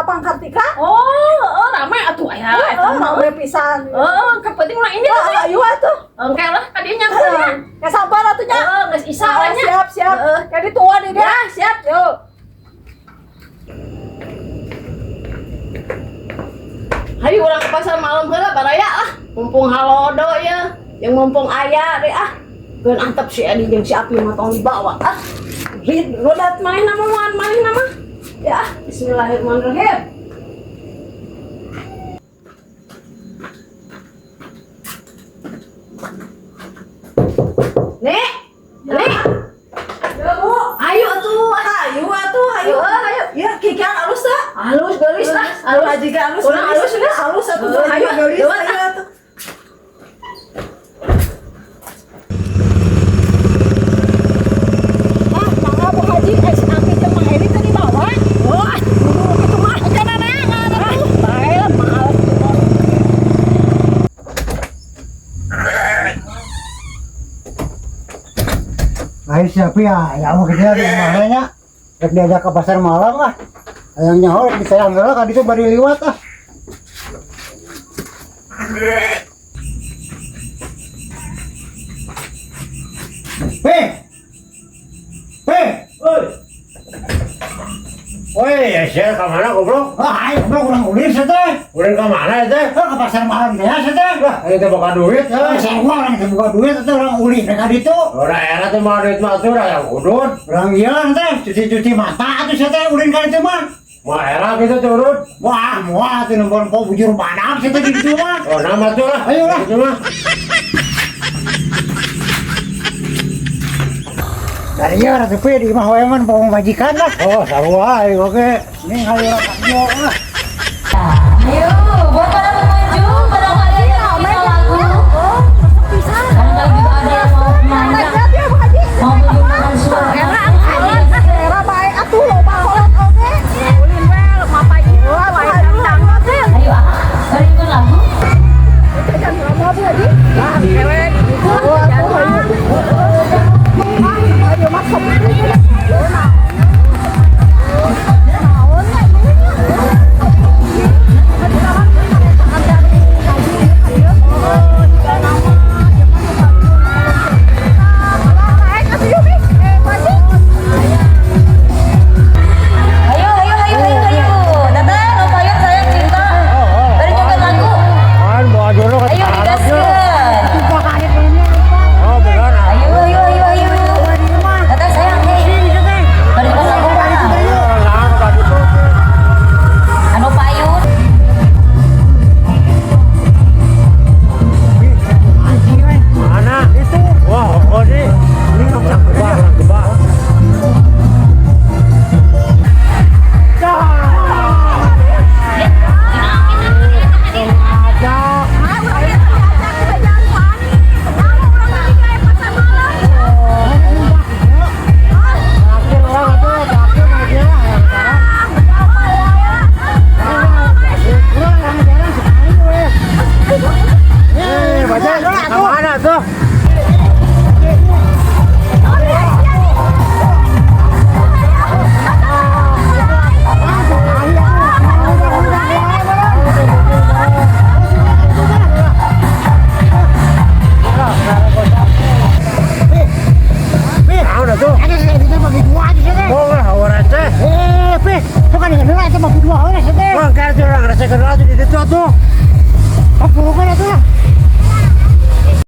Lapang Kartika. Oh, oh rame atuh aya eta mah. Rame pisan. Heeh, kepenting mah ini tuh. Ah, ayo atuh. Engke lah ka dieu nyamper ya. Ya sabar atuh nya. Heeh, geus isa lah nya. Siap, siap. Heeh. Jadi tua di dia. Ya, siap. Yuk. Hayu urang ke pasar malam heula baraya ah. Mumpung halodo ya, yang mumpung aya deh ah. Geun antep si Edi jeung si Api mah tong dibawa ah. Rid rodat manehna mah moal manehna mah. Ya, ah, bismillahirrahmanirrahim. Nek, Nek, Ya, Bu. ayo atuh. Ayo atuh, ayo. Heeh, ayo. Ya, kikian alus teh. Halus geulis lah, halus. Haji ge alus. Urang geulis. alus geus. Alus atuh. Heeh, Ayo ayo, geulis. lewat, Ayo atuh. Ah, mangga Bu Haji, si Api jeung Mang Edi teh dibawa. Wah, kudu kitu mah. Kana neangan atuh. Bae lah males. Ayo siapa ya? Ya mau kerja di mana nya? Rek diajak ke pasar malam ah. Hayang nyaho rek disayang heula ka ditu bari liwat ah. Pe. Pe. Oi. Oi, ya sia ka mana goblok? Ah, ayo goblok urang ulin sia teh. Ulin ka mana teh? Ah, ke pasar malam teh sia teh. Lah, ini teh boga duit Ah, ya. sarua urang teh boga duit teh urang ulin rek ka ditu. Ora era teh mah duit mah atuh yang udut. Urang ieu teh cuci-cuci mata atuh sia teh ulin ka ditu mah. Mah era gitu turun. Wah, moal atuh nempon po bujur badak sia teh di ditu mah. Oh, nama tuh lah. Ayo lah. Itu mah. Dari ieu ratu pe di imah wae mah pong majikan lah. Oh, sarua ayo oke. Nih hayu urang ka lah. Ayo, buat para pengunjung, barangkali ada yang mau minta lagu, barangkali juga ada yang mau nanya, Lihat ya Bu Haji. mau menggunakan suara. Era era bae atuh loba kolot oge. Ulin we mapa ieu wae dangdang. Ayo, ah, berikan lagu. Jajan lama Bu Haji. Lah, ewe gitu Oh, jajan atuh mah. ayo. Ah, ayo masuk. Naon nya ieu nya? Ayo, ayo, ayo, ayo, ayo. Tata, Novayan, sayang cinta. Berikan lagu. Kan bawa dulu ke Ayo, Arab yuk. digaskan. Oh, benar. Ayo, ayo, ayo, ayo. Tata, sayang, hei. Berikan lagu, Pak. Nah, ka ditu. Anu payun. Mana? Itu. Wah, oh sih. Ini gebah, gebah. Terakhir orang itu, terakhir aja. Urang jarang sekali we. Eh, baca ke mana tuh? Naon atuh? Ada sih itu bagi dua aja sih teh. Oh, lah, orang teh. Eh, pe, bukan dengan heula itu bagi dua heula sih teh. Wah, kan orang rasa kenal di ditu atuh.